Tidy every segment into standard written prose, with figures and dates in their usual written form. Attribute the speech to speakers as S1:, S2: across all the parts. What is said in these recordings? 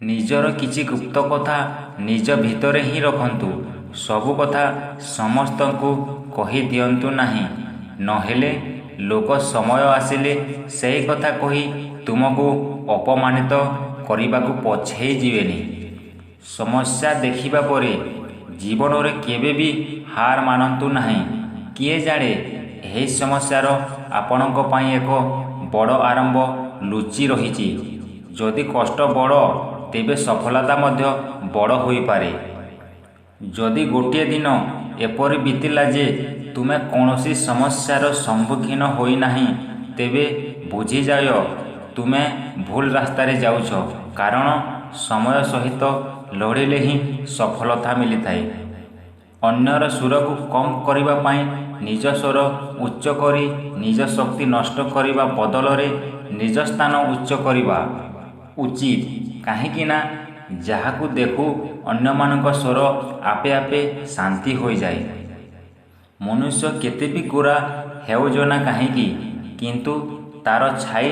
S1: ନିଜର କିଛି ଗୁପ୍ତ କଥା ନିଜ ଭିତରେ ହିଁ ରଖନ୍ତୁ। ସବୁ କଥା ସମସ୍ତଙ୍କୁ କହିଦିଅନ୍ତୁ ନାହିଁ, ନହେଲେ ଲୋକ ସମୟ ଆସିଲେ ସେହି କଥା କହି ତୁମକୁ ଅପମାନିତ କରିବାକୁ ପଛେଇ ଯିବେନି। ସମସ୍ୟା ଦେଖିବା ପରେ ଜୀବନରେ କେବେ ବି ହାର ମାନନ୍ତୁ ନାହିଁ। କିଏ ଜାଣେ, ଏହି ସମସ୍ୟାର ଆପଣଙ୍କ ପାଇଁ ଏକ ବଡ଼ ଆରମ୍ଭ ଲୁଚି ରହିଛି। ଯଦି କଷ୍ଟ ବଡ଼, ତେବେ ସଫଳତା ମଧ୍ୟ ବଡ଼ ହୋଇପାରେ। ଯଦି ଗୋଟିଏ ଦିନ ଏପରି ବିତିଲା ଯେ ତୁମେ କୌଣସି ସମସ୍ୟାର ସମ୍ମୁଖୀନ ହୋଇନାହିଁ, ତେବେ ବୁଝିଯାଅ ତୁମେ ଭୁଲ ରାସ୍ତାରେ ଯାଉଛ, କାରଣ ସମୟ ସହିତ ଲଢ଼ିଲେ ହିଁ ସଫଳତା ମିଳିଥାଏ। ଅନ୍ୟର ସ୍ୱରକୁ କମ୍ କରିବା ପାଇଁ ନିଜ ସ୍ୱର ଉଚ୍ଚ କରି ନିଜ ଶକ୍ତି ନଷ୍ଟ କରିବା ବଦଳରେ ନିଜ ସ୍ଥାନ ଉଚ୍ଚ କରିବା ଉଚିତ, କାହିଁକିନା ଯାହାକୁ ଦେଖୁ ଅନ୍ୟମାନଙ୍କ ସ୍ୱର ଆପେ ଆପେ ଶାନ୍ତି ହୋଇଯାଏ। ମନୁଷ୍ୟ କେତେ ବି ଗୋରା ହେଉ ନା କାହିଁକି, କିନ୍ତୁ ତାର ଛାଇ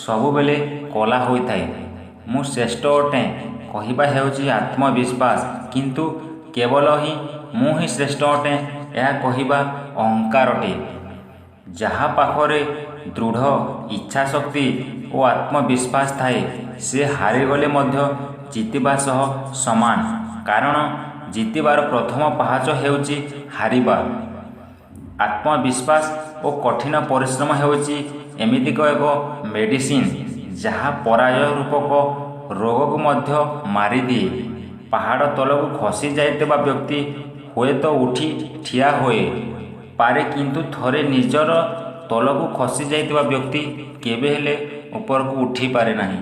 S1: ସବୁବେଳେ କଳା ହୋଇଥାଏ। ମୁଁ ଶ୍ରେଷ୍ଠ ଅଟେ କହିବା ହେଉଛି ଆତ୍ମବିଶ୍ୱାସ, କିନ୍ତୁ କେବଳ ହିଁ ମୁଁ ହିଁ ଶ୍ରେଷ୍ଠ ଅଟେ ଏହା କହିବା ଅହଙ୍କାର ଅଟେ। ଯାହା ପାଖରେ ଦୃଢ଼ ଇଚ୍ଛାଶକ୍ତି ଓ ଆତ୍ମବିଶ୍ୱାସ ଥାଏ, ସେ ହାରିଗଲେ ମଧ୍ୟ ଜିତିବା ସହ ସମାନ, କାରଣ ଜିତିବାର ପ୍ରଥମ ପାହାଚ ହେଉଛି ହାରିବା। ଆତ୍ମବିଶ୍ୱାସ ଓ କଠିନ ପରିଶ୍ରମ ହେଉଛି ଏମିତି ଏକ ମେଡିସିନ, ଯାହା ପରାଜୟ ରୂପକ ରୋଗକୁ ମଧ୍ୟ ମାରିଦିଏ। ପାହାଡ଼ ତଳକୁ ଖସି ଯାଇଥିବା ବ୍ୟକ୍ତି ହୁଏତ ଉଠି ଠିଆ ହୋଇ ପାରେ, କିନ୍ତୁ ଥରେ ନିଜର ତଳକୁ ଖସି ଯାଇଥିବା ବ୍ୟକ୍ତି କେବେହେଲେ ଉପରକୁ ଉଠିପାରେ ନାହିଁ।